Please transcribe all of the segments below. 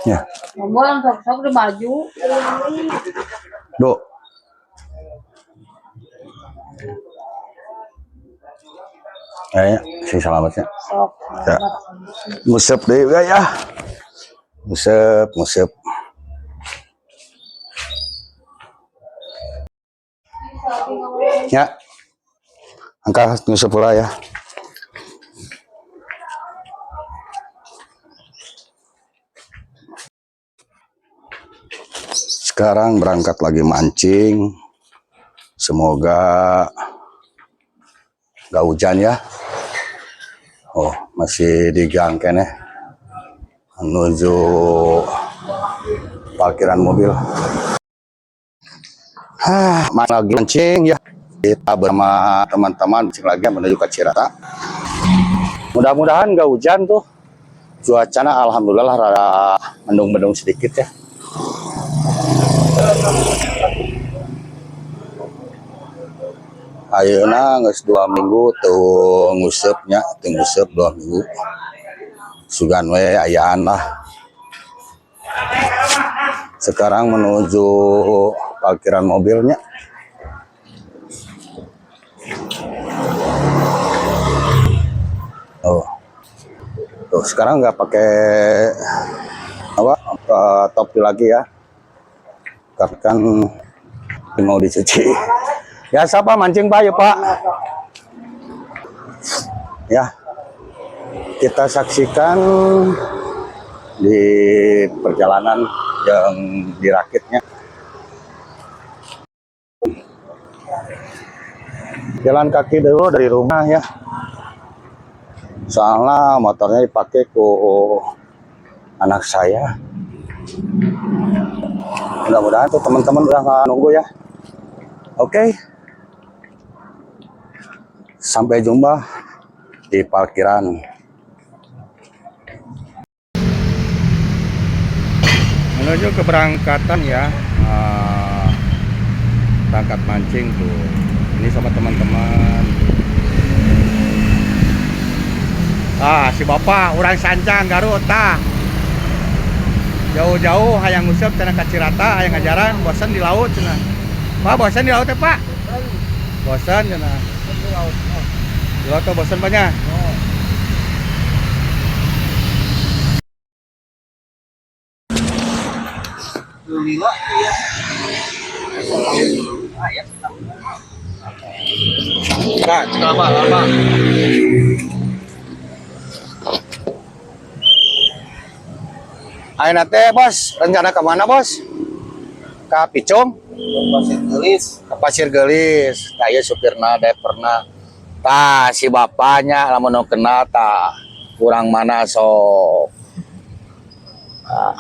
Ya, Ngomong sok-sok di baju. Dok. Kayaknya si selamatnya. Sok. Ya. Ngusep deh ya. Ngusep, ngusep. Ya. Angka ngusep pula ya. Sekarang berangkat lagi mancing. Semoga gak hujan ya. Oh, masih di gang keneh menuju parkiran mobil. Hah, lagi mancing ya. Kita bersama teman-teman mancing lagi menuju ke Cirata. Mudah-mudahan gak hujan tuh. Cuacanya alhamdulillah rada mendung-mendung sedikit ya. Ayeuna geus 2 minggu tuh ngusepnya, teu ngusep 2 minggu. Sugan we ayaan lah. Sekarang menuju parkiran mobilnya. Oh. Tuh, sekarang nggak pakai apa topi lagi ya. Karena kan mau dicuci. Ya, siapa mancing, Pak? Yuk, Pak. Ya. Kita saksikan di perjalanan yang dirakitnya. Jalan kaki dulu dari rumah ya. Soalnya motornya dipakai ku anak saya. Mudah-mudahan tuh teman-teman udah nggak nunggu ya. Oke. Sampai jumpa di parkiran. Menuju keberangkatan ya. Berangkat mancing tuh. Ini sama teman-teman. Ah, si bapak orang Sancang Garut tah. Jauh-jauh hayang nguseup cenah ka Cirata, hayang ngajaran, bosan di laut cenah. Pak, bosan di laut ya, Pak? Bosan cenah. Di laut tuh bosan banyak. Lila iya. Nah, lama, lama. Ayeuna teh, Bos, rencana ke mana, Bos? Ke Picung? Pasir Gelis. Ke Pasir Gelis. Tah ieu supirna, driverna. Tah si bapaknya lamun nu kenal tah kurang mana sok. Ah.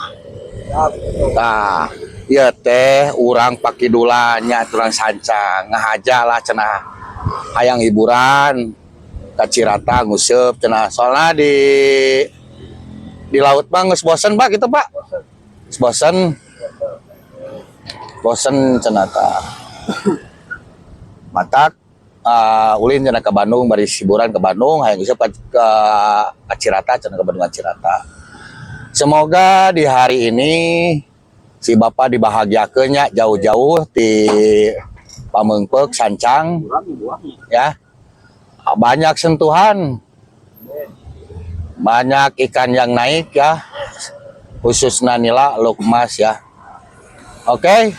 Tah, ieu teh urang pakidulannya urang Sancang ngahaja lah cenah hayang hiburan ka Cirata nguseup cenah, soalnya di laut mah geus bosen, Pak, gitu, Pak. Geus bosen, bosen cenah tah. Matak ulin cenah ke Bandung, bari hiburan ke Bandung, hayang nguseup ke Cirata cenah, ke Bandung Cirata. Semoga di hari ini si bapak dibahagiakeun nya, jauh-jauh di Pameungpeuk Sancang ya, banyak sentuhan, banyak ikan yang naik ya, khususnya nila lukmas ya. Oke,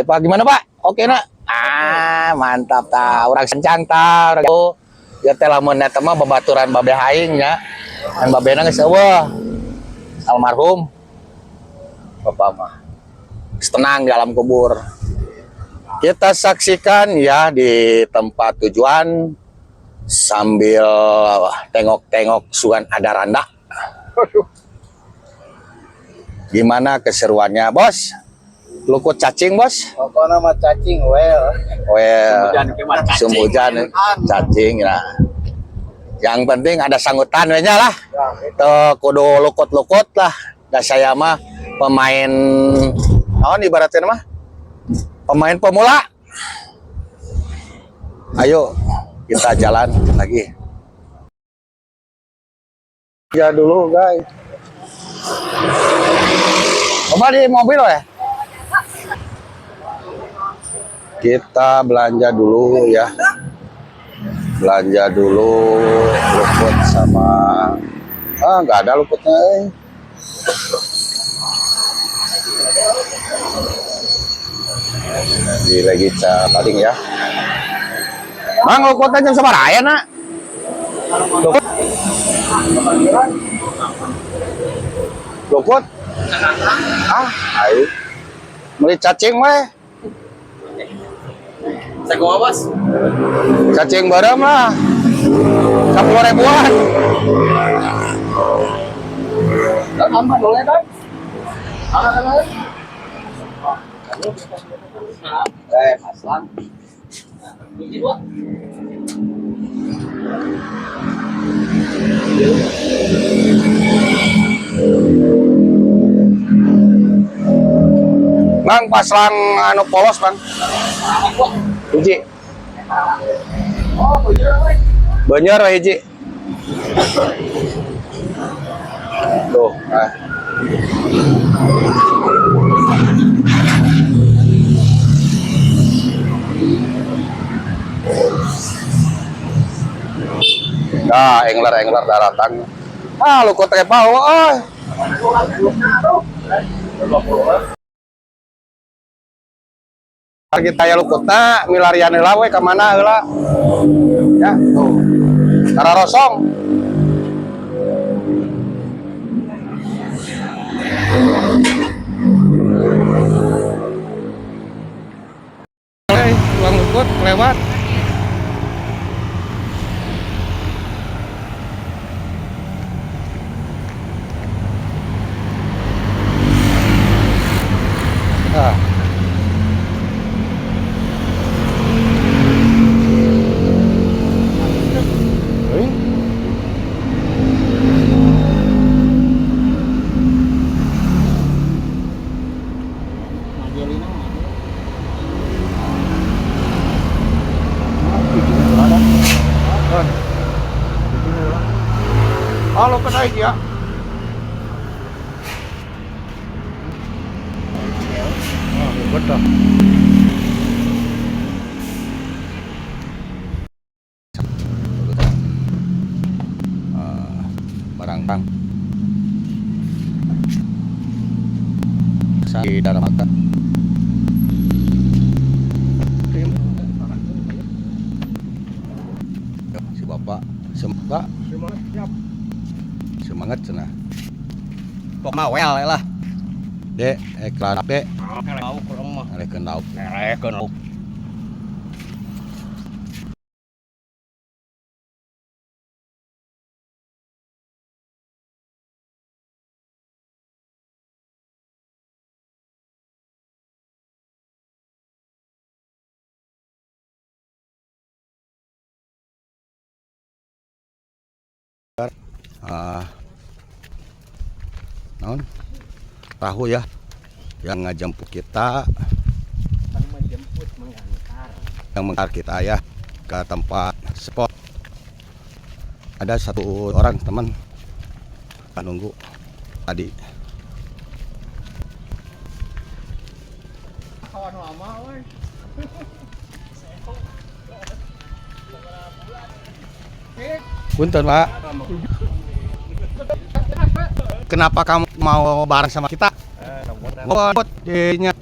Pak, gimana, Pak? Oke nak? Ah, mantap ta, orang Sancang ta, orang jauh ya teh. Lamun eta mah babaturan babe aing nya kan, babena geus euweuh, almarhum. Bapak mah tenang di alam kubur. Kita saksikan ya di tempat tujuan sambil tengok-tengok sugan ada randa. Gimana keseruannya, Bos? Lukut cacing, Bos? Pokoknya mah cacing well. Well, Sumbujan sumbujan cacing nah. Yang penting ada sanggutan we nya lah. Tuh kudu lukut-lukut lah. Da saya mah pemain naon ibaratnya mah? Pemain pemula. Ayo kita jalan lagi. Ya dulu guys. Coba di mobil ya. Kita belanja dulu ya. Belanja dulu luput sama nggak ada luputnya. Eh. Di lagi paling ya. Mang luputnya jam sabaraha aya nak? Luput. Luput. Ah, ayo. Beli cacing weh. Sago bos. Cacing bareng lah. 10 ribuan. Aman boleh kan? Aman. Eh, pasang. Dua. Bang, paslang anu polos, Bang. Hiji. Bener we hiji. Tuh, ah. Nah, engler-engler daratan. Ah, lu kok bau, ah. Kita ya lukutna milarian heula we ka mana heula. Ya, tuh. Tara rosong. Hei, uang lukut lewat. Ah. Hei. Halo kena ya. Oh, betul. Barang-barang di dalam makan. Si bapak semangat, semangat cenah. Pok mah wel lah. Dek, iklan dek, Lauk kurang mah. ngalehkeun lauk. Ngalehkeun lauk. Ah, naon? Tahu ya yang ngajemput kita, Yang menjemput mengantar. yang mengantar kita ya ke tempat spot. Ada satu orang teman nunggu tadi. Kawan lama woi. Punten, Pak. Kenapa kamu mau bareng sama kita? Ngebot dinya.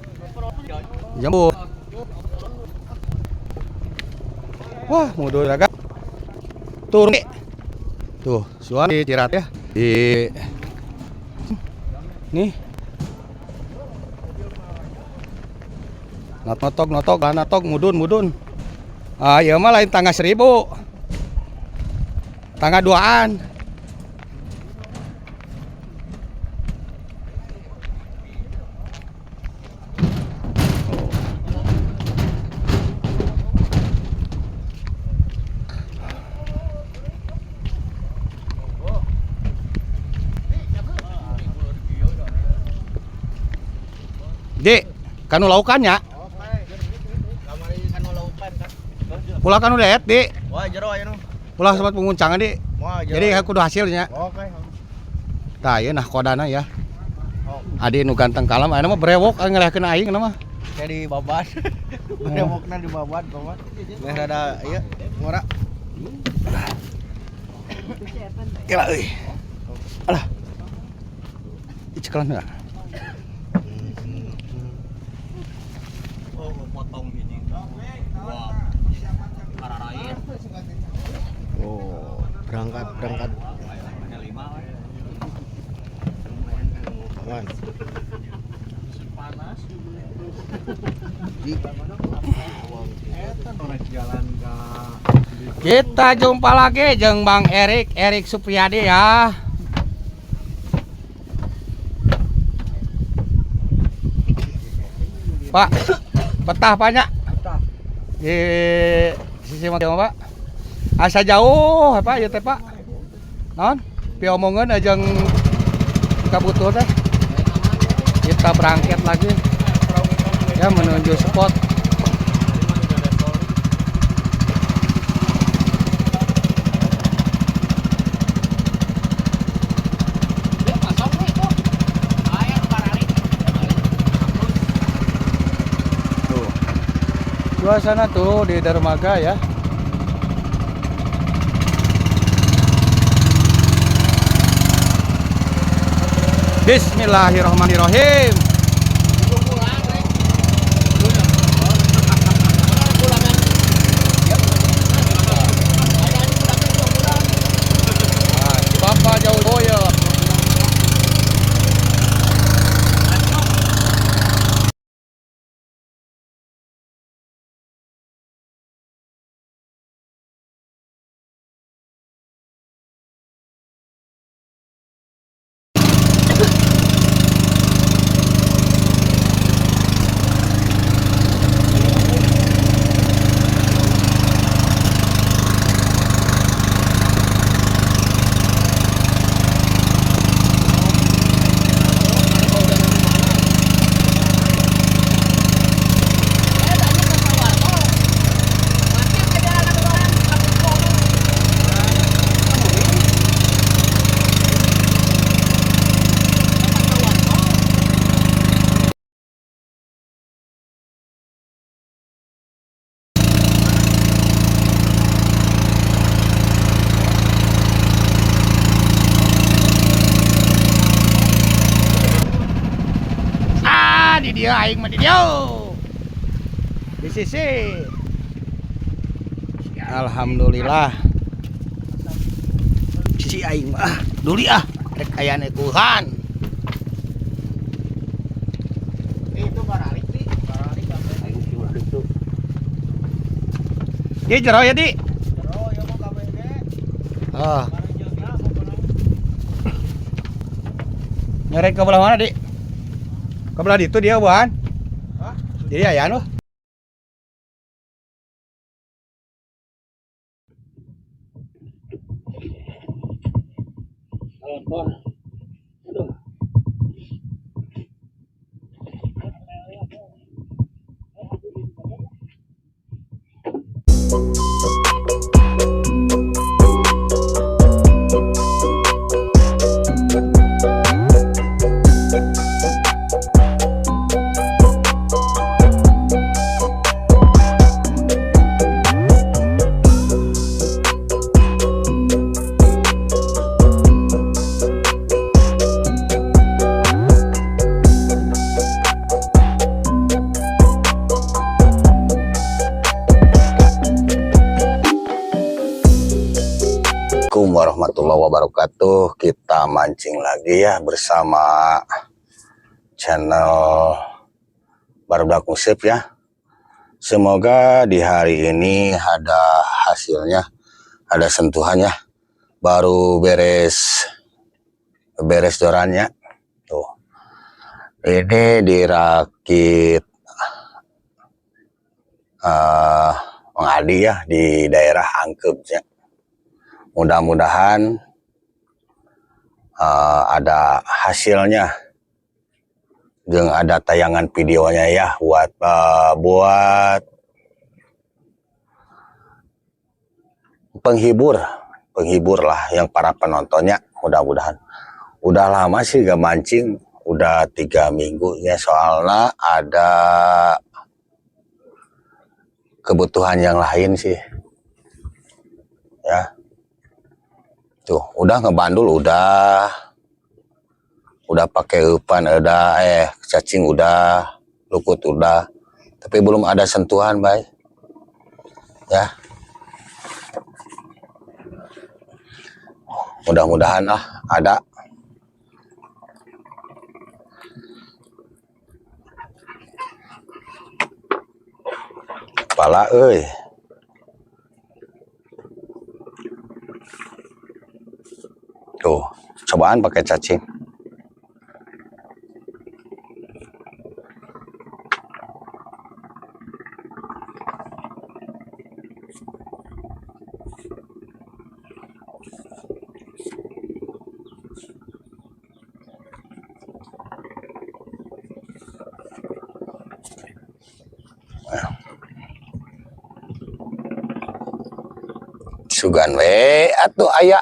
Jemput. Wah, mundur agak. Turun. Tuh, suami cirat ya. Di nih. Notok notok notok mudun mudun. Ah, ieu mah lain tangga 1000. Tangga duaan. Dek, kanu laukannya. Kamari kan laukan kan. Ulah kan udah di. Wah, jero aya nu. Ulah sobat penguncangan di. Wah, jero. Jadi aku kudu hasilnya. Oke. Tah ieu nah kodana ya. Adi nu ganteng kalem ayeuna mah brewok ngelehkeun aing mah. Kayak di babat. Brewokna di babat, babat. Meh rada ieu ngora. Kela euy. Alah. Cekalan heula. Oh, potong gini. Wah. Ararain. Oh, berangkat, berangkat. Aman. Kita jumpa lagi jeung Bang Erik, Erik Supriyadi ya. Pak, betah banyak. Di sisi mana Pak? Asa jauh apa ya teh Pak? Non, piomongeun jeung kabutuh teh. Kita berangkat lagi ya menuju spot. Tuh. Suasana tuh di dermaga ya. Bismillahirrahmanirrahim. Ah, si Bapak jauh boyo. Ah, di dia aing mah di dia. Di sisi. Alhamdulillah. Sisi aing mah ah, duli ah, rek aya nekuhan. Itu baralik di, baralik kabeh. Di jero ya, Di. Jero ya mau kabeh ge. Ah, Barang jeung pokona. Nyerek ke belah mana, Di? Ke belah itu dia, Buan. Hah? Jadi aya nu. Assalamualaikum warahmatullahi wabarakatuh. Kita mancing lagi ya bersama channel Barudak Nguseup ya. Semoga di hari ini ada hasilnya, ada sentuhannya. Baru beres beres jorannya. Tuh. Ini dirakit Bang Adi ya di daerah Angkep ya. Mudah-mudahan ada hasilnya jeung ada tayangan videonya ya buat buat Penghibur, penghibur lah yang para penontonnya mudah-mudahan. Udah lama sih gak mancing, udah 3 minggu ya, soalnya ada kebutuhan yang lain sih. Ya. Tuh, udah ngebandul udah pakai umpan, udah cacing udah, lukut udah, tapi belum ada sentuhan, bay. Ya. Mudah-mudahan ah ada. Kepala euy. Tuh, cobaan pakai cacing. Sugan we atuh aya.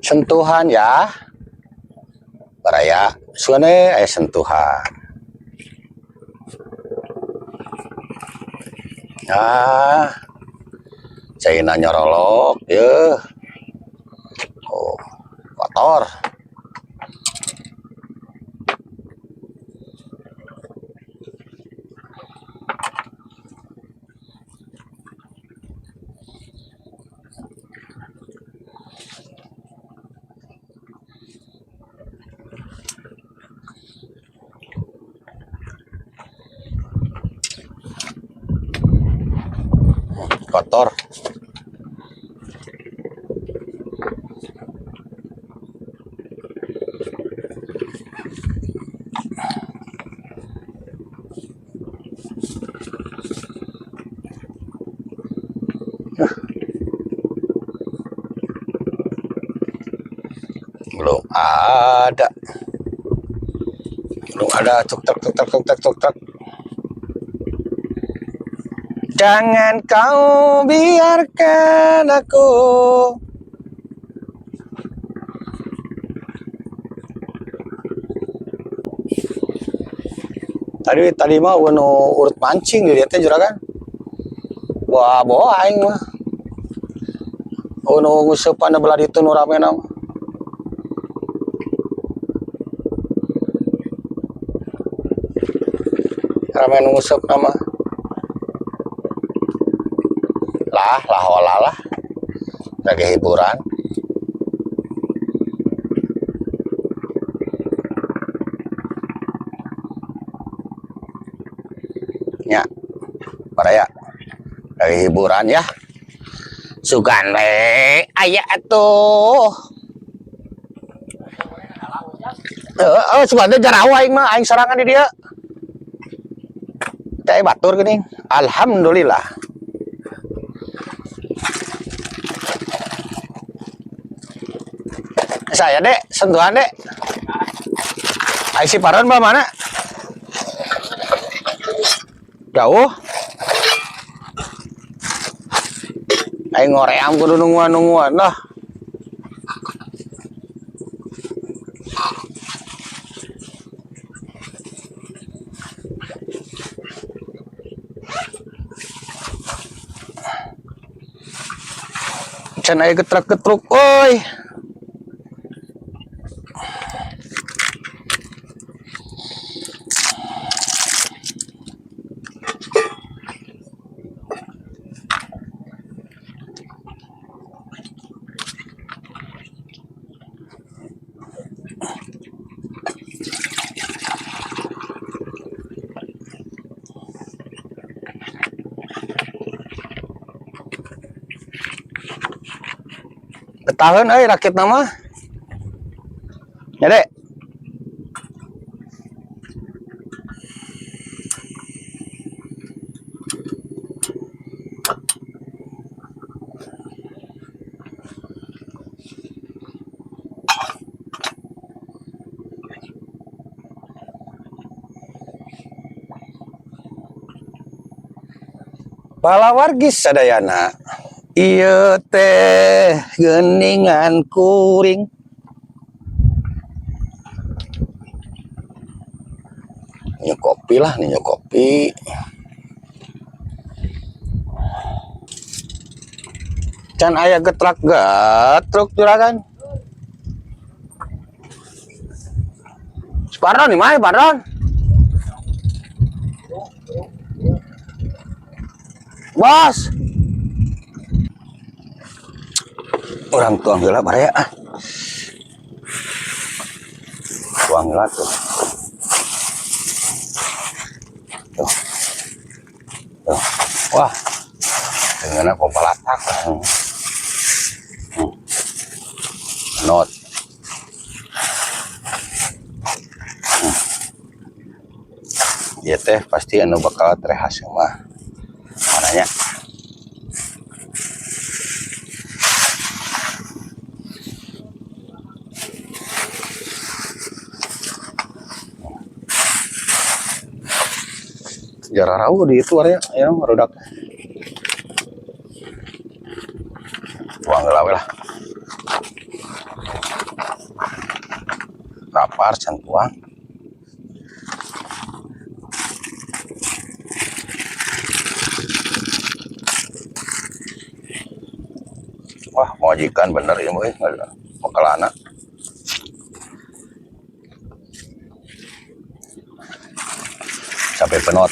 Sentuhan ya. Baraya, sugan we aya sentuhan. Ah. Caina nyorolok ye. Oh, kotor. Kotor. Belum ada. Belum ada tuk tuk tuk tuk tuk tuk tuk tuk. Jangan kau biarkan aku. Tadi tadi mah nu urut mancing di dieu teh, juragan. Wah, bawa aing mah. Oh, nu nguseupan belah ditu nu rame mah. Rame nu nguseup mah. Lah, lah olah lah. Lagi hiburan. Ya. Baraya. Lagi hiburan ya. Sugan we aya atuh. Heeh, sugan teh jarawa aing mah, aing sorangan di dieu. Teh batur geuning. Alhamdulillah. Saya dek, sentuhan dek. Ai si Paron mah mana? Jauh. Aing ngoream kudu nungguan-nungguan lah. Can aya getrek-getruk euy. Betaheun euy rakit nama. Ya, Dek. Palawargi sadayana, ieu teh geuningan kuring. Ini kopi lah, nih kopi. Can aya getrak getruk, juragan. Pardon nih, mai, pardon. Bos. Urang tuang heula, baraya ah. Tuang heula tuh. Tuh. Tuh. Wah. Dengan apa palatak. Not. Ieu teh pasti anu bakal terehas mah. Mananya? Jararau di itu area ya barudak. Tuang heula we lah. Lapar can tuang. Wah, majikan bener ya, boy. Mau kelana. Sampai penot.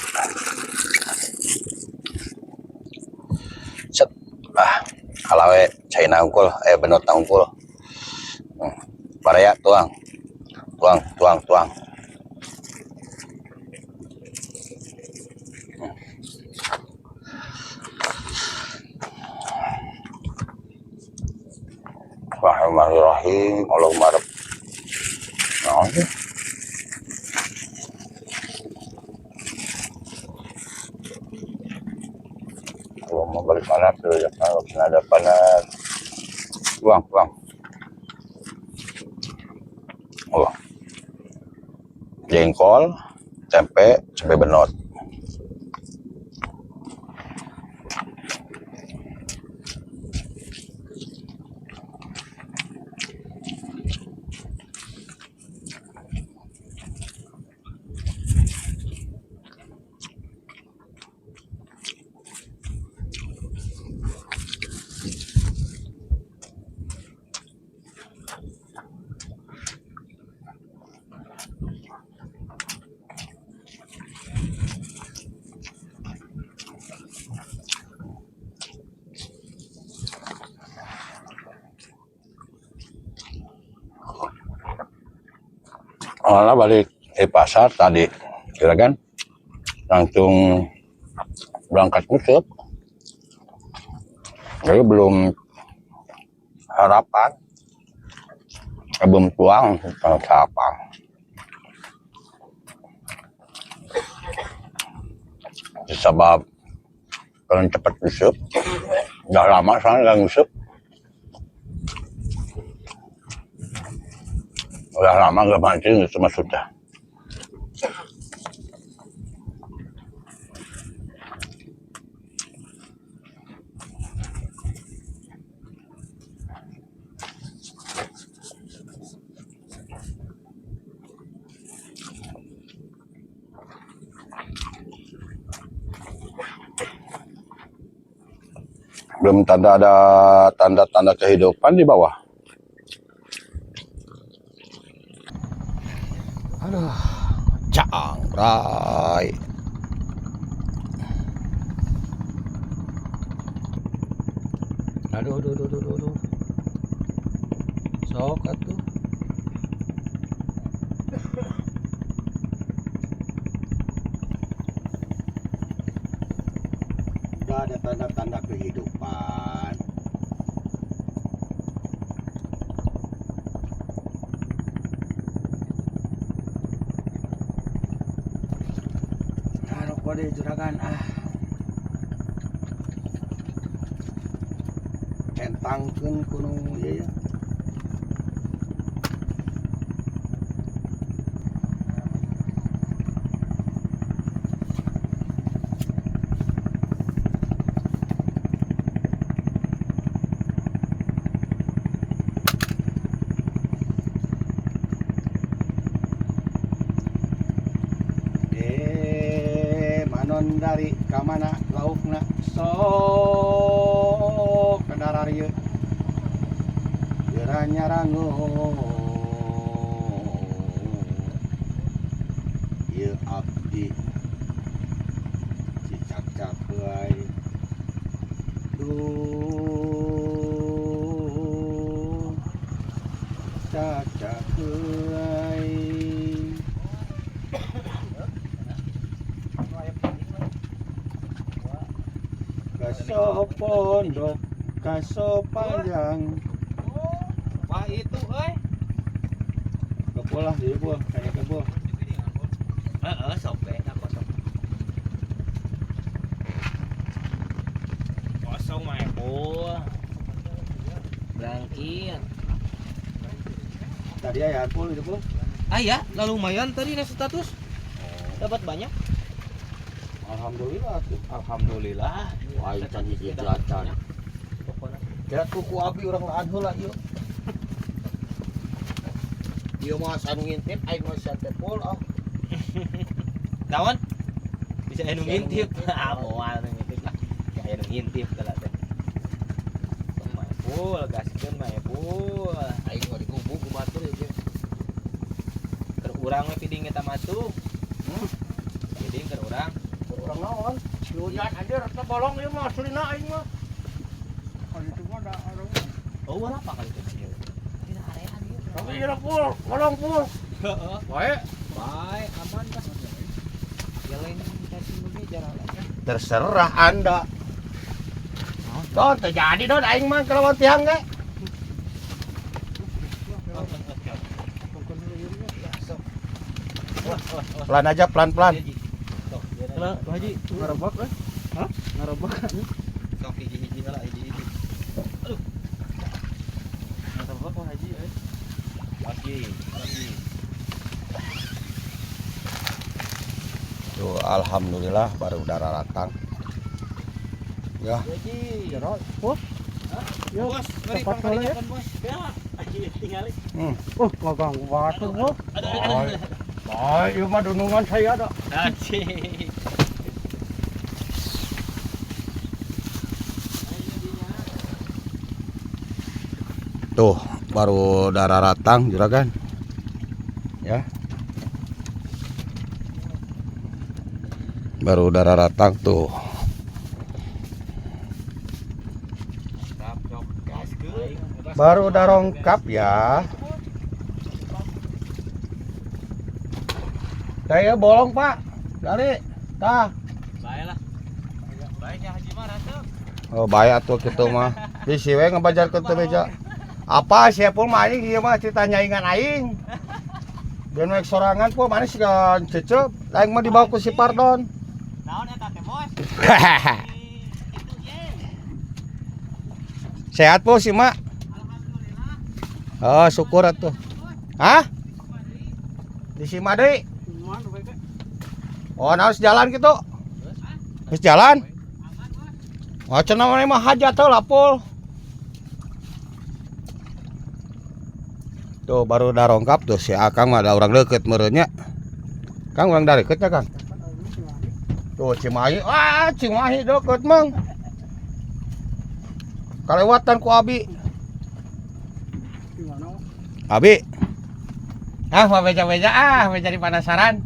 Set. Ah, alawe caina unggul, eh benot unggul. Baraya tuang. Tuang, tuang, tuang. Bismillahirrahmanirrahim. Allahumma rabb. Naon sih? Allahumma balik mana tuh ya kalau ada panas. Tuang, tuang. Oh. Jengkol, tempe, sampai benot. Awalnya balik di pasar tadi, kira kan langsung berangkat nguseup. Jadi belum harapan, belum tuang sarapan. Sebab kalau cepet nguseup, udah lama soalnya nggak nguseup. Udah lama nggak mancing itu maksudnya. Belum tanda ada tanda-tanda kehidupan di bawah. Aduh, caang, bray. Aduh, aduh, aduh, aduh, aduh. Sok atuh. Udah ada tanda-tanda kehidupan. Nah, rokok deh juragan ah. Centangkeun kuno ieu ya. Panon dari ka mana laukna sok kadararieu geura nyarangun ieu abdi cicak-cak wae duh cacak wae. Kaso pondok kaso panjang. Wah itu euy. Kepul lah jadi pul kayak kepul. Heeh, sok we da kosong. Kosong mah pul. Berangkit. Tadi ya pul itu pul. Ah ya, lah lumayan tadi na status. Dapat banyak. Alhamdulillah tuh. Alhamdulillah. Wah, can hiji acan. Kira kuku abi urang laan heula ieu. Ieu mah anu ngintip aing mah sia teh pul ah. Kawan bisa anu ngintip. Ah, moal anu ngintip lah. Kayak anu ngintip kalau teh. Mah pul, gaskeun mah pul. Aing mah digubuk ku batur ieu. Keur urang we piding eta masuk. Piding keur urang. Urang naon? Hujan anjir teh bolong ieu mah aslina aing mah. Kali itu mah da Oh, apa kali itu sih? Tidak arean ieu. Tapi ieu pul, bolong pul. Heeh. Wae. Baik, aman lah. Ya lain cacing begini jarang lah. Terserah Anda. Don, terjadi don aing mah kelawan tiang ge. Pelan aja, pelan-pelan. Lah, Pak Haji, Ngarobok eh? Hah? Ngarobok. Sok hiji-hiji lah, hiji-hiji. Aduh. Ngarobok Pak Haji eh. Pagi, pagi. Tuh, alhamdulillah baru udara datang. Ya, Haji. Jero. Oh. Yo, Bos, mari cepat heula ya. pangkalinya bos. Ya, tinggalin. Oh, ngaganggu batu gua. Aduh, aduh, aduh. Baik, ieu mah dunungan saya dah. Anjing. Tuh, baru darah ratang juragan. Ya. Baru darah ratang tuh. Baru udah rongkap ya. Saya bolong, Pak. Dari tah. Baiklah. Baiknya Haji mah rasep. Oh, baik atuh kitu mah. Bisi we ngebajarkeun teu beja. Apa sia pun mah aing ieu mah cerita nyaingan aing. Dan naik sorangan pun mana sih kan cecep, aing mah dibawa ku si Pardon. Naon eta teh, Bos? Itu ye. Sehat po si Mak? Alhamdulillah. Oh, syukur atuh. Hah? Di Simadai? Oh, nah, harus jalan gitu. Harus jalan. Wah, cenah mana mah hajat tuh lapul. Tuh baru udah rongkap tuh si Akang mah ada orang deket merenya. Kang orang dari deketnya Kang. Tuh Cimahi, ah Cimahi deket mang. Kalewatan ku Abi. Abi. Ah, mau beja-beja ah, mau jadi penasaran.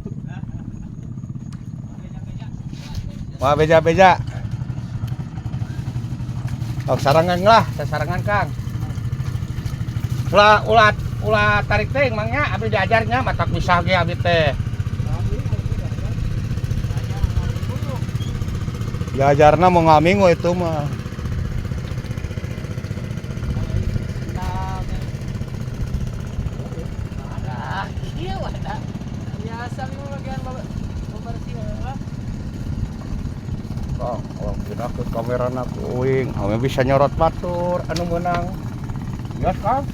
Mau beja-beja. Oh, sarangan lah, sasarangan Kang. Ulah ulah ulah tarik teh mangnya abi diajarnya matak bisa ge abi teh. Diajarna mau ngamingu itu mah. Iya, wadah. Biasa mah bagian bebersih heeh. Kang, orang pindah ke kamera nak uing, ame bisa nyorot batur anu menang. Yos, Kang.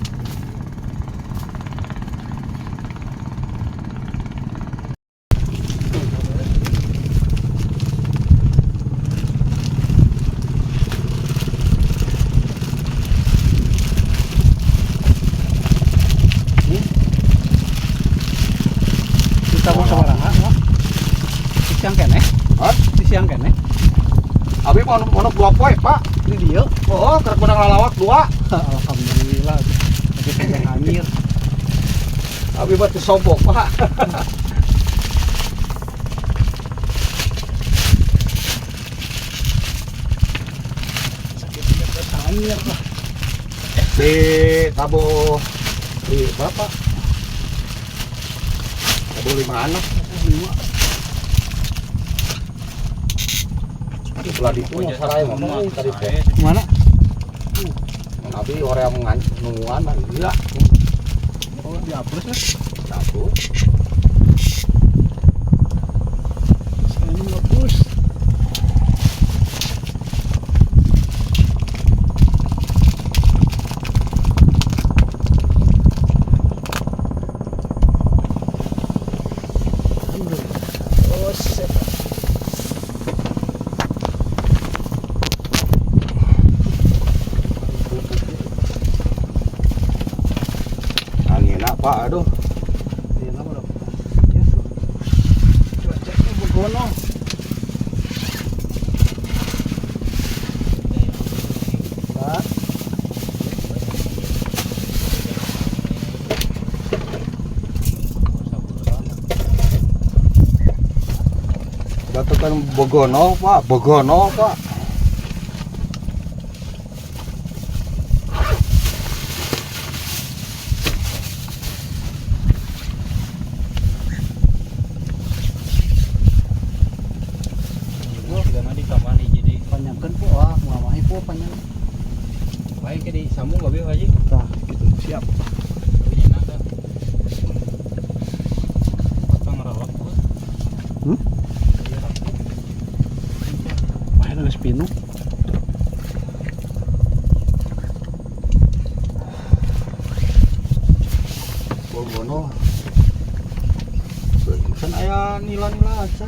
Kita mau sabaraha, Pak? Siang keneh? Hah? Siang keneh. Abi mau mau dua poe, Pak. Di dieu. Oh, keur kurang lalawak dua. Alhamdulillah. Tapi panjang anjir. Abi mah teu sombong, Pak. Anjir lah. Di tabuh di berapa? Tabuh lima anak. Lima. Di belah ditu mah sarai mah tadi teh. Mana? Abi orang nungguan mah gila. Oh, dihapus lah. Tabuh. Ini ngapus. Oh, set. Angin apa aduh. Iya, apa dong? Ya, cuacanya begono. Pak, Batu kan Bogono, Pak. Bogono, Pak. Juga mah ditambahan hiji deui. Panjangkeun po, wah, ngamahi po panjang. Baik ke disambung gak bi haji? Tah, gitu. Siap. Tapi nyenang tah. Potong rawak gua. Hmm? Iya, rawak. Wah, geus pinuh. Bogono. Kan aya nila-nila aja.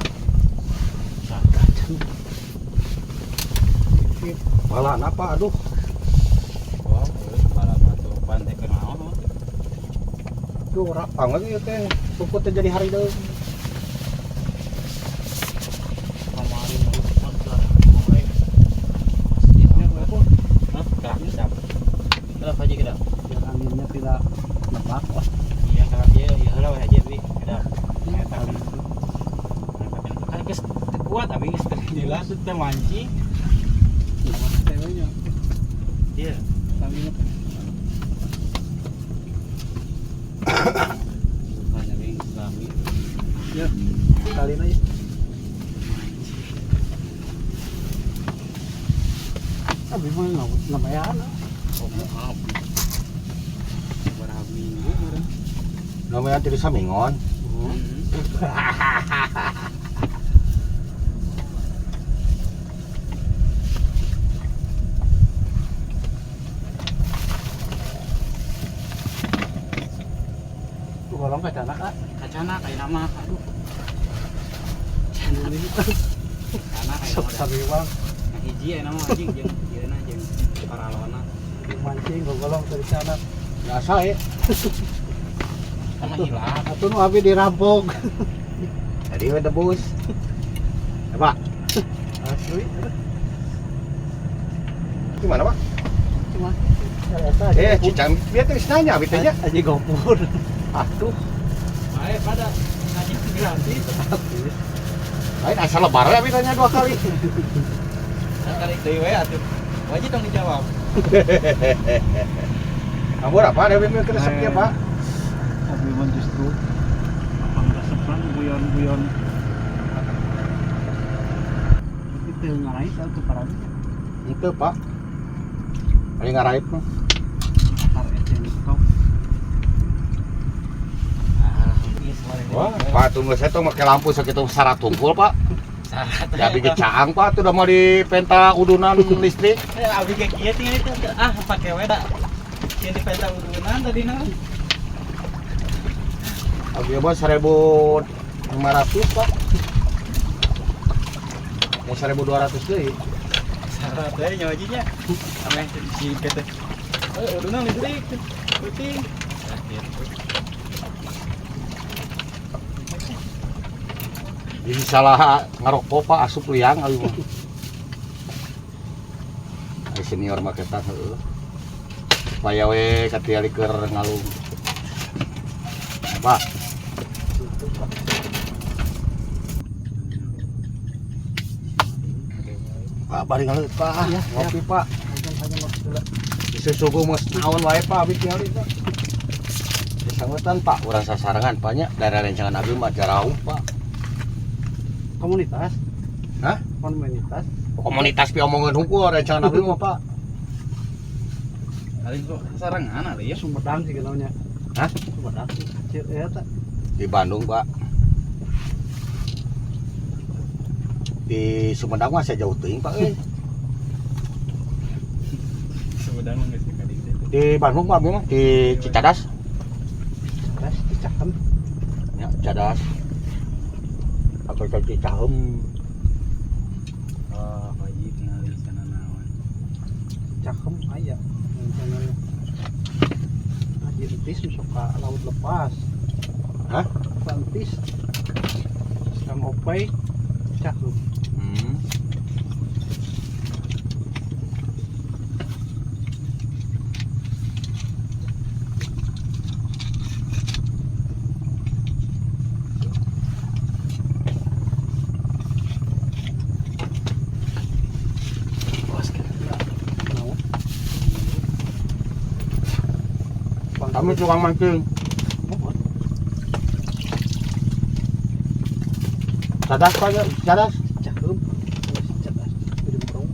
Balan apa aduh. Wah, balap atuh pantai ke naon. Duh, rapang lagi teh. Suku teh jadi hari deui. Kemarin sponsor. Ya, apa? Hah? Dah, siap. Kenapa haji kedap? Biar anginnya tidak nebak lah. Iya, kalau iya, iya heula we haji bi. Kedap. Eta kan. Kan geus teu kuat abi geus teu jelas teu mancing. Ceweknya. Iya. Anginnya. Banyak yang Islami. Ya, kalian aja. Abi mah lumayan lah. Oh, maaf. Beberapa minggu meureun. Namanya tidak samingon. Golong kacana kak. Kacana kayak nama aduh. Ini Kacana kayak sok nama. sabi bang. Nah, hiji aya nama anjing jeung ieuna jeung paralona. Mancing golong dari sana. Biasa ya. Sama hilang. Atau nu abi dirampok. Jadi we debus. Ya, Pak. Asli. Gimana, Pak? Cuma eta Eh, cicang dia terus nanya abi teh nya. aja gopur. Aduh, Bae pada anjing gratis. lain asal lebaran abi tanya dua kali. Kan kali deui we atuh. Wajib dong dijawab. Kamu apa ada yang resep ya, Pak? Abi mah justru apa resepan guyon-guyon. Tapi teu ngarait atuh parami. Itu, Pak. Paling ngarait mah. Akar eceng stop. Wah, Pak tunggu saya tuh pakai lampu segitu syarat tumpul, Pak. Syarat. Ya abi caang, Pak, tuh udah mau dipenta udunan listrik. Eh, abi ge kieu tinggal itu ah pake we da. Yang dipenta udunan tadi na. Abi mah 1500, Pak. Mau 1200 deui. Syarat we nya wajinya. Ameh si teh. Eh, udunan listrik peuting. Nah, gitu. Jadi salah ngarokok Pak, asup liang abi mah. Ai senior mah kita heueuh. Supaya we katiali keur ngalung. Pak, Pak bari ngaleut Pak. Iya, Ngopi Pak. Hanya waktu lah. Bisa suguh mah naon wae Pak abi tingali Pak. Disanggutan Pak, urang sasarengan Pak nya, daerah rencangan abi mah jarauh Pak. Komunitas. Hah? Komunitas. Komunitas pi omongan hungkul rencangan abi mah Pak. Kali kok sarangan ali ya. Sumedang sih namanya. Hah? Sumedang sih. Kecil ya tak. Di Bandung Pak. Di Sumedang mah saya jauh teuing Pak euy. Sumedang mah geus ka dieu. Di Bandung Pak abi mah di Cicadas. Cadas, Cicahem. Ya, Cicadas. Atau ke Cicahem. Oh, haji tingali sana naon. Cicahem aya. Rencananya. Haji Entis masuk ke laut lepas. Hah? Pak Entis. Kang Opay Cicahem. Bos kan. Naon? Kami tukang mancing. Cadas Pak ya, Cadas. Cicahem. Cadas. Ujung Berung.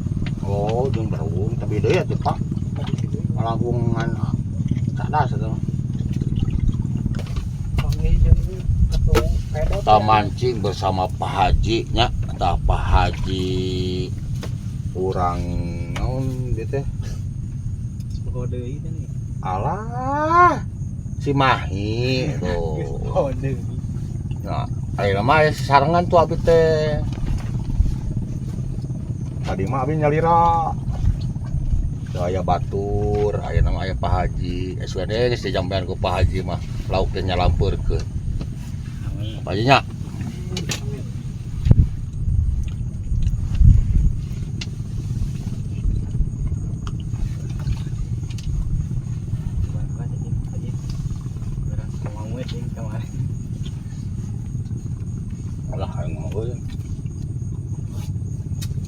Oh, jeung Berung, tapi deui atuh Pak. Malangkungan Cadas atuh. Kita mancing bersama Pak Haji nya, tah Pak Haji urang naon dieu teh? Kode deui teh nih. Alah, si Mahi tuh. Kode. Nah, ayeuna mah aya sasarengan tuh abi teh. Tadi mah abi nyalira. Teu aya batur, ayeuna mah aya Pak Haji. SWD geus dijambean ku Pak Haji mah, lauk teh nyalampeurkeun. Amin. Pak Haji nya. Amin. Bukan aja haji. Urang mau we cing kemarin. Alah aing mah euy.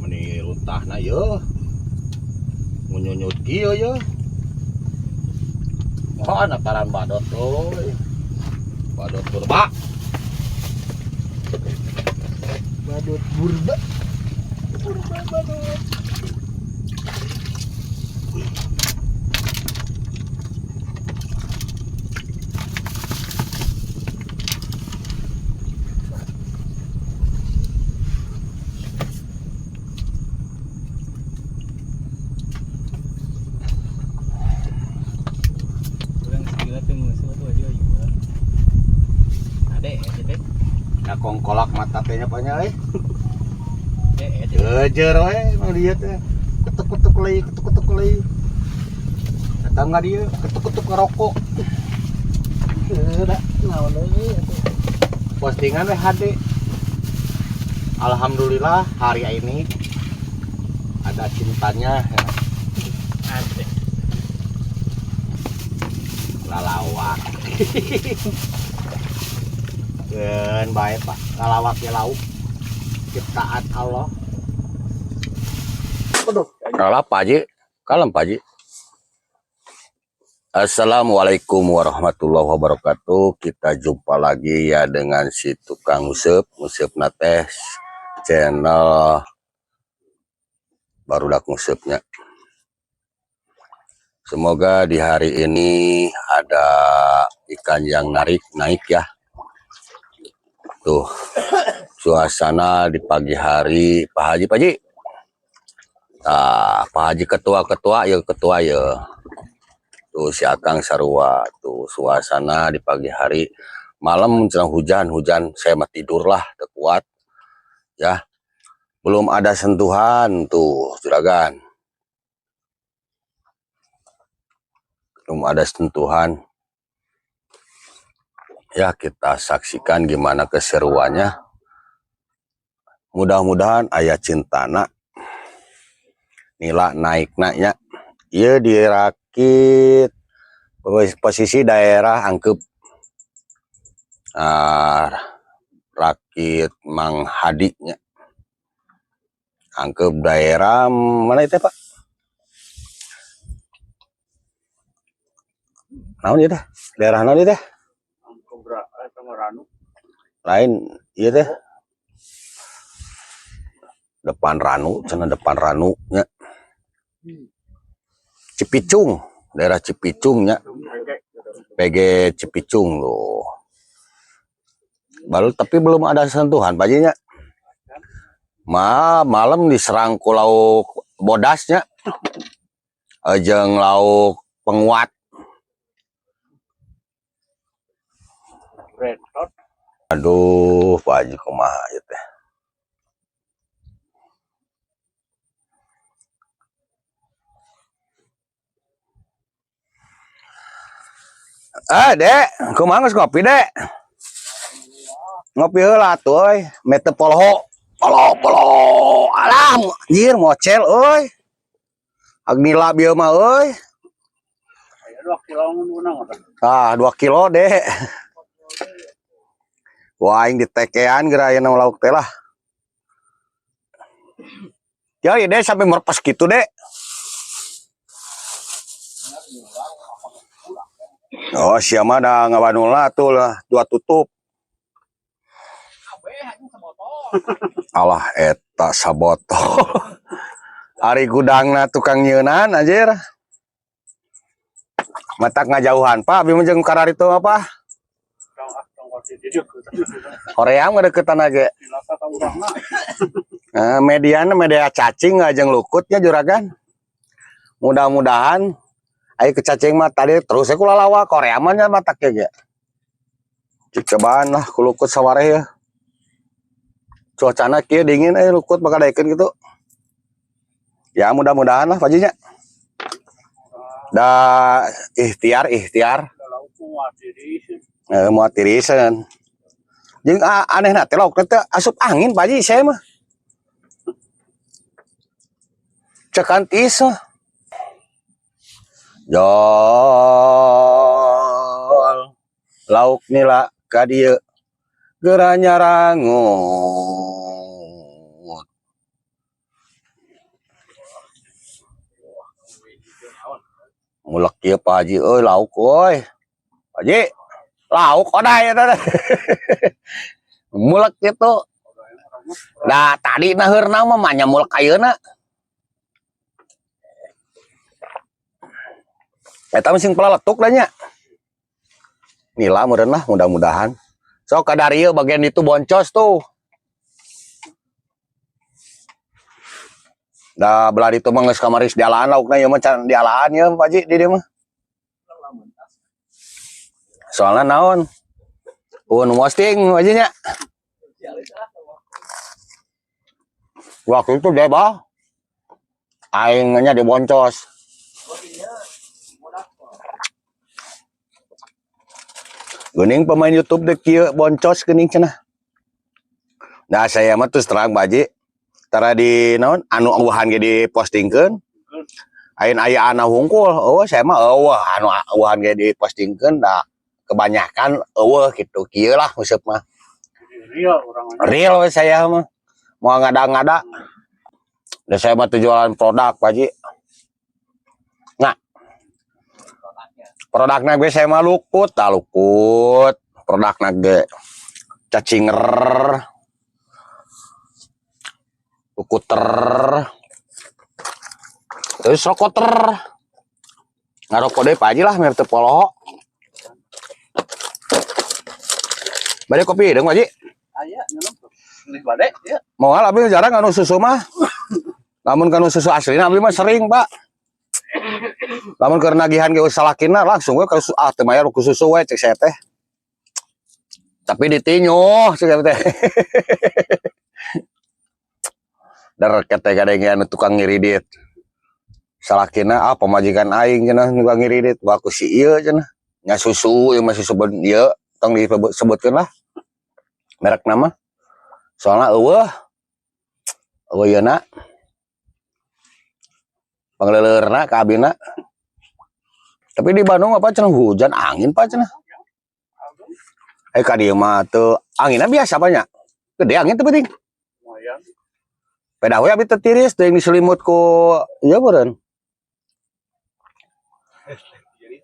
Meni runtahna yeuh. Ngunyunyut kieu yeuh. Oh, nataran badot euy. Badot purba. Badut burba. Burba badut. Urang segala teh musuh tuh aja ayo. Ade ya teh. Nah, kongkolak mata teh nya nya euy. Eh, Jejer we emang dia teh. Ketuk-ketuk leuy, ketuk-ketuk leuy. Datang nggak dia, ketuk-ketuk ngerokok. Udah, naon deui atuh. Postingan we HD. Alhamdulillah hari ini ada cintanya ya. Ade. Lalawak. Keun bae Pak, lalawak ya lauk. Ciptaan Allah. Alah Pak Haji, kalem Pak Haji. Assalamualaikum warahmatullahi wabarakatuh. Kita jumpa lagi ya dengan si tukang useup, useup teh channel Barudak Nguseupnya. Semoga di hari ini ada ikan yang narik naik ya. Tuh, suasana di pagi hari Pak Haji, Pak Haji. Nah, Pak Haji ketua-ketua ya, ketua ya. Tuh si Akang sarua, tuh suasana di pagi hari. Malam sedang hujan-hujan, saya mah tidur lah, kuat. Ya. Belum ada sentuhan tuh, juragan. Belum ada sentuhan. Ya, kita saksikan gimana keseruannya. Mudah-mudahan aya cintana nila naikna nya. Ieu dirakit posisi daerah Angkep. Ah, rakit Mang Hadi nya. Angkep daerah mana itu, Pak? Naon ieu teh? Daerah naon ieu teh? Lain ieu teh. Depan Ranu, cenah depan Ranu nya. Cipicung, daerah Cipicung nya. PG Cipicung loh. Baru tapi belum ada sentuhan, Pak nya. Ma malam diserang ku lauk bodasnya. Jeung lauk penguat. Aduh, Pak Haji, kumaha ieu teh? Ah, Dek, kumaha, geus ngopi, Dek? Ngopi heula atuh euy, mete poloho. Polo polo. Alah, anjir mocel euy. Agnila bieu mah euy. Ah, 2 kilo, Dek. Wah, aing ditekean geura aya lauk teh lah. Ya, Dek, sampai merpes gitu, Dek. Oh, siapa da ngabanulna tuh lah, dua tutup. Alah, eta sabotol. Ari gudangna tukang nyeunan anjir. Matak ngajauhan, Pak, abi mah jeung kararitu apa? Hoream ngadeukeutan ge. Nah, mediana media cacing jeung lukutnya, juragan. Mudah-mudahan ayo ke cacing mah tadi terus aku lalawa Korea mah nya matak ge. Cik cobaan lah ku lukut sawareh ya. Cuacana kieu dingin lukut bakal daekeun gitu. Ya mudah-mudahan lah, Pak nya. Da ikhtiar ikhtiar. Eh, moal tirisan. Jeung anehna teh lauk teh asup angin, Pak Haji, saya mah. Cekan tiis mah. Jol lauk nila ka dieu geura nyarangut. Mulek ieu Pak Haji euy lauk euy. Pak Haji, lauk odai eta teh. Mulek kitu. Nah, tadi naheurna mah manya mulek ayeuna. Eta mah sing peleletuk lah nya. Nila meureun lah mudah-mudahan. Sok kadarieu bagian itu boncos tuh. Da belah ditu mah geus kamari dialaan laukna ieu mah can dialaan ieu, Pak Haji, di dieu mah. Soalna naon? Eueun posting, Pak Haji nya. Waktu itu deh, bah. Aing nya diboncos. Geuning pemain YouTube deh kieu boncos geuning cenah. Nah, saya mah terus terang, Pak Haji. Tara di naon anu eueuhan ge dipostingkeun. Ain aya ana hungkul, eueuh saya mah eueuh anu eueuhan ge dipostingkeun da kebanyakan eueuh gitu kieu lah maksud mah. Real orang. Real we saya mah. Mau ngada-ngada. Da saya mah jualan produk, Pak Haji. Nah. Produkna ge saya mah lukut, tah lukut. Produkna ge cacinger. Lukuter. Terus rokoter. Ngarokok deui, Pak Haji lah, mer teu poloho. Bade kopi deung, Pak Haji? Aya nyelam. Nih bade ya. Moal, abi jarang anu susu mah. Lamun kanu susu aslina abi mah sering, Pak. Lamun keur nagihan ge salakina langsung we ka susu, ah teu mayar ku susu we cek saya teh. Tapi ditinyoh cek saya teh. Der kete kadenge anu tukang ngiridit. Salakina ah pamajikan aing cenah tukang ngiridit, baku si ieu cenah. Nya susu ieu mah susu ben ieu tong disebutkeun lah. Merek nama. Soalna eueuh. Oh iya na. Pangleuleurna ka abina. Tapi di Bandung apa cenah hujan angin, Pak, cenah. Eh, ka dieu mah teu anginna biasa banyak. Gede angin teu penting. Lumayan. Pedah we abi teu tiris teuing diselimut ku ieu beureun. Jadi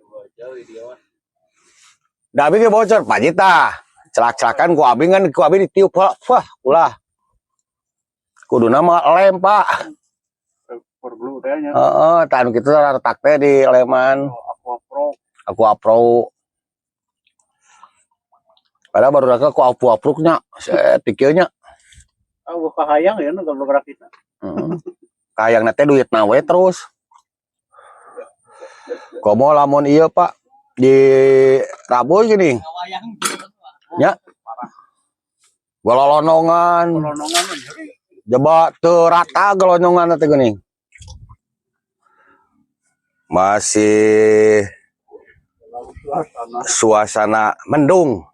bocor di dia mah. Da abi ge bocor, Pak Haji tah. Celak-celakan ku abi ngan ku abi ditiup wah, wah ulah. Kuduna mah lem, Pak. Perlu teh nya. Heeh, tah anu kitu retak teh di leman. Aqua Pro. Aqua Pro. Padahal baru ku Aqua Pro nya, set kieu nya. Ah, buka hayang ya nu goblok rakitna. Heeh. Kayangna teh duitna we terus. Komo lamun ieu, Pak, di Rabu gini, Ngawayang. Ya. Gololonongan, Kolonongan mah nyeri. jeba teu rata golonongan teh geuning. Masih Suasana suasana mendung.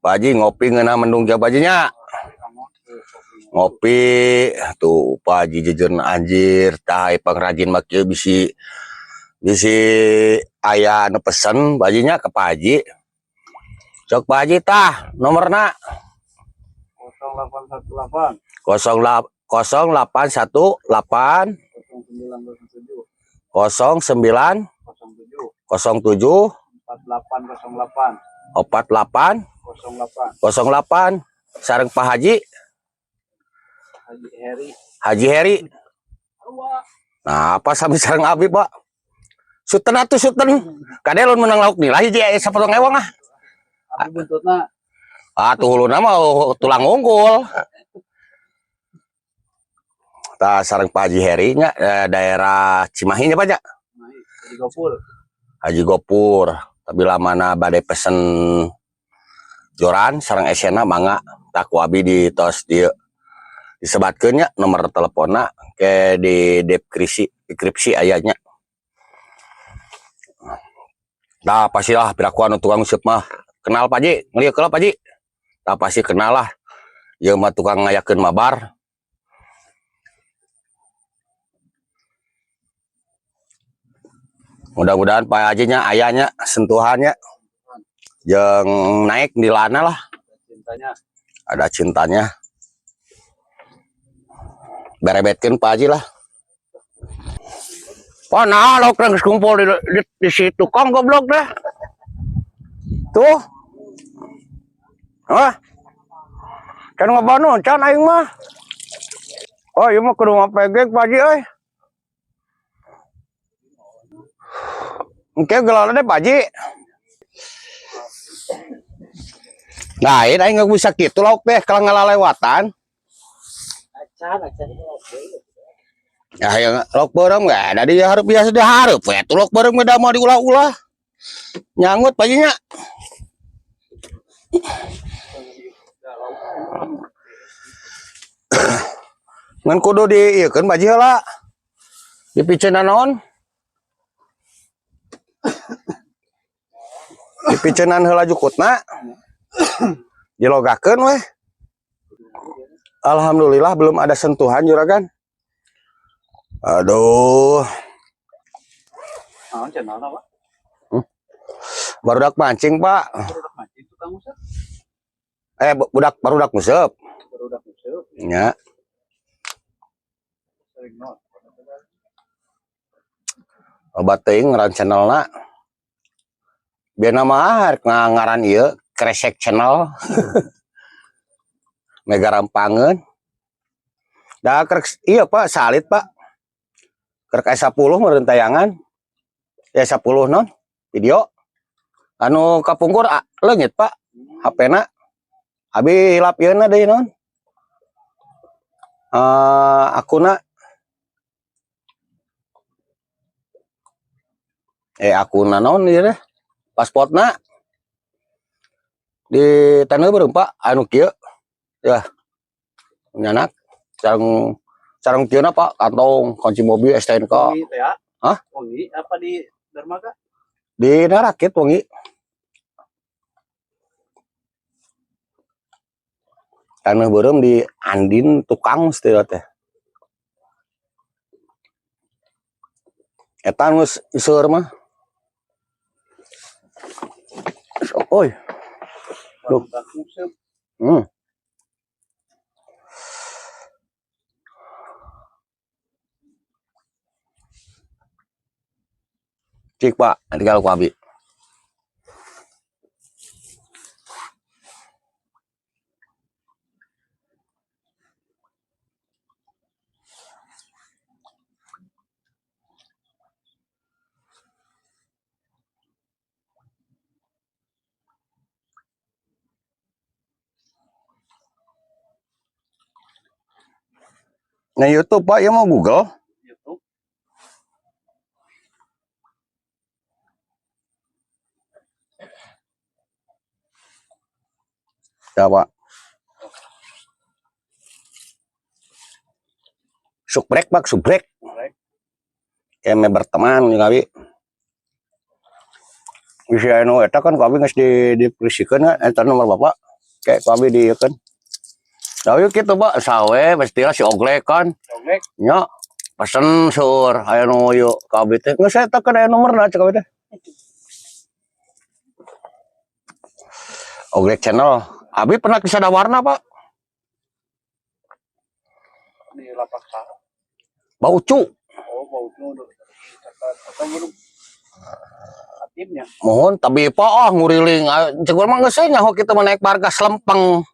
Pak Haji ngopi ngeunah mendung jauh, Pak Haji nya. Ngopi tuh Pak Haji jejeun anjir tah pangrajin mah kieu bisi bisi aya anu pesen Pak Haji nya ke Pak Haji. Sok Pak Haji tah nomorna. 0818 0818 0907 09 07 07 4808 48 08. 08 sareng Pak Haji. Haji Heri. Haji Heri. Nah, apa sami sareng abi, Pak? Suten atuh suten. Kade lamun menang lauk nila hiji aya sapotong ewang ah. Abi buntutna. Ah, tuh huluna mah tulang unggul. Tah sareng Pak Haji Heri nya, daerah Cimahi nya, Pak, nya. Naik Haji Gopur. Haji Gopur. Tapi lamana bade pesen joran sareng esena mangga tah ku abi di tos di disebatkeun nya nomor teleponna ke di deskripsi deskripsi aya nya. Nah, pastilah pirakuan tukang useup mah kenal Pak Haji, ngelieu heula Pak Haji. Tah pasti kenal lah. Ieu mah tukang ngayakeun mabar. Mudah-mudahan Pak Haji nya aya nya sentuhannya jeung naik di lana lah. Cintanya. Ada cintanya. Berebetkeun Pak Haji lah. Wah, nah, lauk geus kumpul di situ kong goblok dah. Tuh. Wah. Can ngabano, can aing mah. Oh, ieu mah kudu ngapegek Pak Haji euy. Engke gelar deh Pak Haji. Nah, ini aing nggak bisa gitu lauk teh kalau ngalalewatan. Acan, acan. Ya, yang lauk beureum nggak ada di hareup biasa di hareup we. Tuh lauk beureum da mau diulah-ulah. Nyanggut Pak Haji nya. Ngan kudu di ieu keun Pak Haji heula. Dipiceunan naon? Dipiceunan heula jukutna. Dilogakeun weh. Alhamdulillah belum ada sentuhan juragan. Aduh, Naon channel apa? Barudak mancing, Pak. Barudak mancing tukang useup. Eh, budak barudak nguseup. Barudak nguseup. Ya. Sering nonton. Obat teuing ngaran channelna. Biar nama ngaran ieu Kresek Channel. Mega rampangeun. Da krek iya Pak, salit Pak. Krek S10 meureun tayangan. Ya 10 non video. Anu kapungkur leungit Pak. HP-na. Abi hilap ieu na deui non. Akuna akuna naon ieu teh? Pasportna di taneuh beureum Pak anu kieu. Ya. Nyanak sareng sareng kieu na Pak, kantong kunci mobil STNK. Wengi teh ya? Hah? Wengi apa di dermaga? Di narakit wengi. Taneuh beureum di Andin tukang mesti teh. Eta nu seueur mah. Sok euy. Duh. Barudak nguseup. Cik Pak, nanti kalau ku abi. Nah YouTube Pak, ya mau Google. YouTube. Ya Pak. Subrek Pak, subrek. Subrek. Kayak berteman jeung abi. Bisi anu eta kan ku abi geus di diperisikeun eta nomor bapak. Kayak ku abi diieukeun. Da ieu kitu Pak, sawe pastilah si Oglek kan. Oglek. Nya pesen seur aya nu ieu ka abi teh. Geus eta kan aya nomorna cek abi teh. Oglek channel. Abi pernah ke Sadawarna, Pak. Di lapak saha? Baucu. Oh, baucu. Eta belum aktifnya. Mohon tapi Pak ah nguriling. Cek urang mah geus nyaho kitu mah naik bargas lempeng.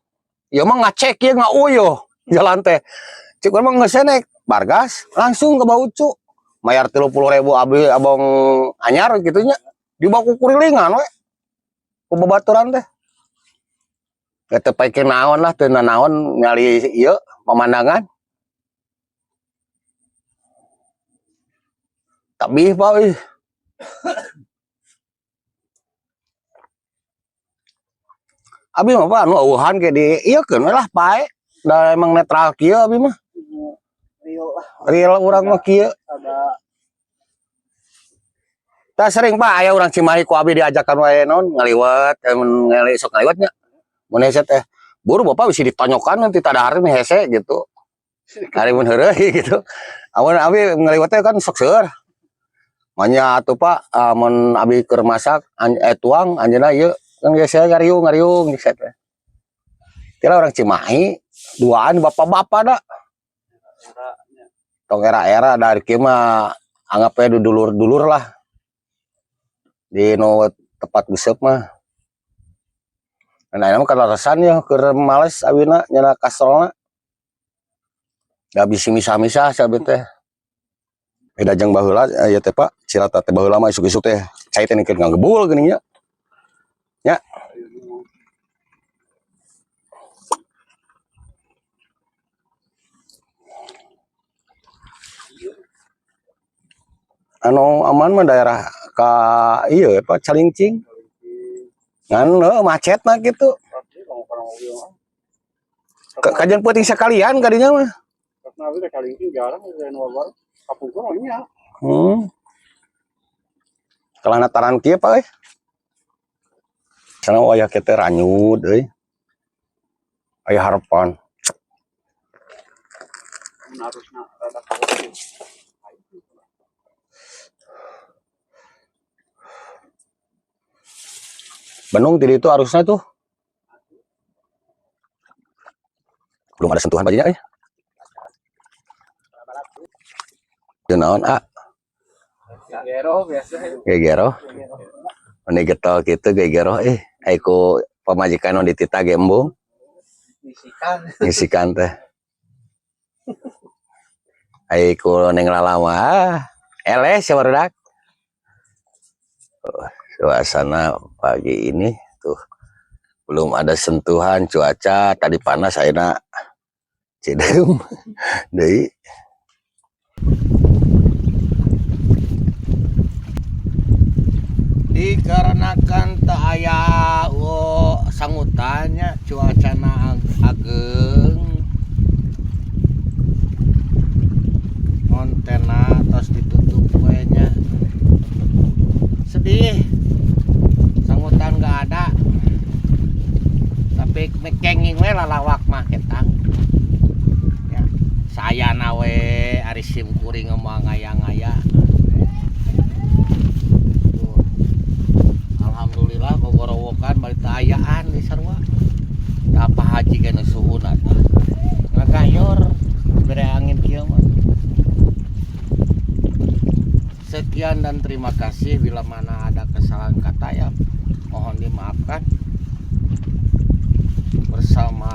Ieu mah ngacek ieu ngauyoh jalan teh. Cek urang mah geus naik bargas langsung ke Baucu. Mayar 30.000 abi abong anyar kitu nya. Dibawa ku kurilingan we. Ku babaturan teh. Eta paike naon lah teu naon nyali ieu pemandangan. Tapi Pak ih. Abi mah Pak anu eueuhan ge di ieu keun we lah pae. Da emang netral kieu abi mah. Real lah. Real urang mah kieu. Ada Tah sering Pak aya urang Cimahi ku abi diajakan wae naon ngaliwet, mun ngali sok ngaliwet nya. Mun hese teh buru bapak bisa ditonyokan nanti tadahar mah hese gitu. Ari mun heureuy gitu. Amun abi ngaliwet teh kan sok seueur. Manya atuh Pak, amun abi keur masak tuang anjeunna ieu kan geus ngariung ngariung geus teh. Kira orang Cimahi duaan bapak-bapak dah. Era-nya. Tong era-era dari kieu mah anggap we dulur-dulur lah. Di nu tempat nguseup mah. Nah, ayeuna mah kaleresan ya keur males awina nyana kastrolna. Da bisi misah-misah sabi teh. Beda jeung baheula ieu teh Pak, Cirata teh baheula mah isuk-isuk teh cai teh keur ngagebul geuning nya. Nya. Anu aman mah daerah ka ieu Pak Calingcing. Ngan heuh macetna kitu. Pasti kalau orang mobil mah. Kajian peuting sekalian kadinya mah. Karena abi teh Calingcing jarang ya nu baru. Kapungkur mah nya. Kalah nataran kieu Pak euy. Sana wayah kieu teh ranyut euy. Aya harapan. Mun arusna rada kawat. Benung tadi itu arusnya tuh. Belum ada sentuhan bajunya euy. Teu naon ah, Gero biasa. gegero. Meni getol kitu gegero eh ai ku pamajikan nu ditita ge embung. Bisikan. Ngisikan teh. Ai ku neng lala mah ah, eleh sia barudak. Suasana pagi ini tuh belum ada sentuhan cuaca, tadi panas ayeuna cideum deui. Dikarenakan teu aya sangutannya cuacana ageng kontena tos ditutup we nya. Sedih sangutan gak ada tapi kenging we lalawak mah kita. Kuring mah ngaya-ngaya. Tuh. Alhamdulillah gogorowokan bari teu ayaan di sarua. Tah, Pak Haji kana suhuna tah. Ngagayor bere angin kieu mah. Sekian dan terima kasih, bila mana ada kesalahan kata ya mohon dimaafkan. Bersama